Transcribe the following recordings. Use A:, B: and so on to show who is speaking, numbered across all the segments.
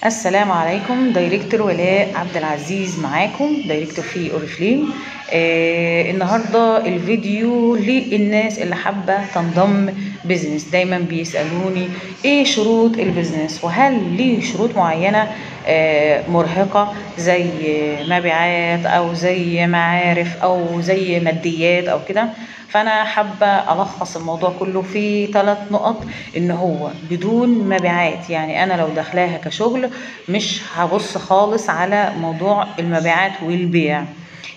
A: السلام عليكم. director ولاء عبد العزيز معاكم، director في اوريفليم. النهارده الفيديو للناس اللي حابة تنضم business. دايما بيسالوني ايه شروط ال business، وهل ليه شروط معينة مرهقة زي مبيعات او زي معارف او زي ماديات او كده. فانا حابة الخص الموضوع كله في 3 نقط. ان هو بدون مبيعات، يعني انا لو داخلاها كشغل مش هبص خالص على موضوع المبيعات والبيع.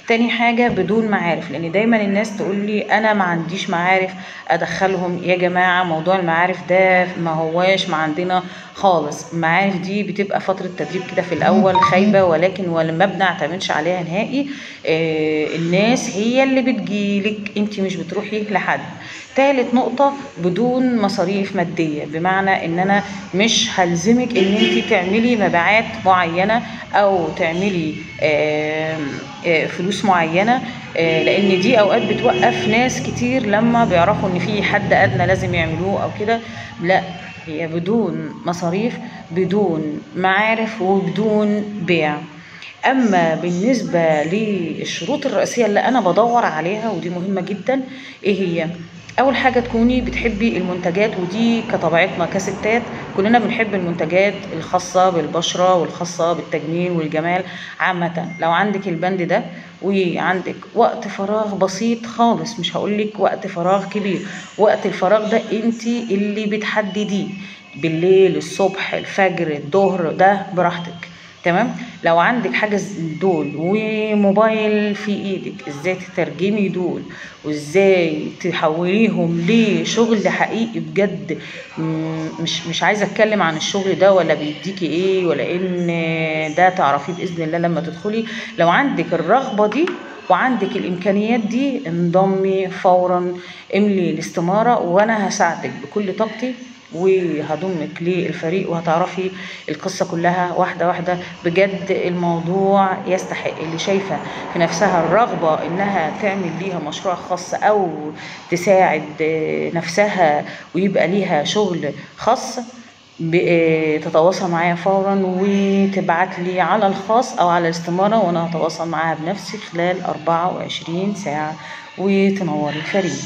A: تاني حاجة بدون معارف، لان دايما الناس تقول لي انا ما عنديش معارف ادخلهم. يا جماعة موضوع المعارف ده ما هواش ما عندنا خالص. المعارف دي بتبقى فترة تدريب كده في الاول خايبة، ولكن ما بنعتمدش عليها نهائي. الناس هي اللي بتجيلك، انت مش بتروحي لحد. تالت نقطة بدون مصاريف مادية، بمعنى ان انا مش هلزمك ان انت تعملي مبيعات معينة او تعملي فلوس معينة، لان دي اوقات بتوقف ناس كتير لما بيعرفوا ان في حد ادنى لازم يعملوه او كده. لا، هي بدون مصاريف، بدون معارف، وبدون بيع. اما بالنسبة للشروط الرئيسية اللي انا بدور عليها، ودي مهمة جدا، ايه هي؟ اول حاجة تكوني بتحبي المنتجات، ودي كطبيعتنا كستات كلنا بنحب المنتجات الخاصة بالبشره والخاصة بالتجميل والجمال عامة. لو عندك البند ده وعندك وقت فراغ بسيط خالص، مش هقولك وقت فراغ كبير، وقت الفراغ ده انت اللي بتحدديه، بالليل، الصبح، الفجر، الظهر، ده براحتك، تمام. لو عندك حاجة دول وموبايل في ايدك، ازاي تترجمي دول وازاي تحوليهم لشغل حقيقي بجد. مش عايزة اتكلم عن الشغل ده ولا بيديكي ايه ولا ان ده تعرفيه باذن الله لما تدخلي. لو عندك الرغبة دي وعندك الامكانيات دي انضمي فورا، املي الاستمارة وانا هساعدك بكل طاقتي وهضمك للفريق، وهتعرفي القصة كلها واحدة واحدة. بجد الموضوع يستحق. اللي شايفة في نفسها الرغبة انها تعمل ليها مشروع خاص او تساعد نفسها ويبقى ليها شغل خاص، تتواصل معايا فورا وتبعت لي على الخاص او على الاستمارة، وانا هتواصل معاها بنفسي خلال 24 ساعة، وتنور الفريق.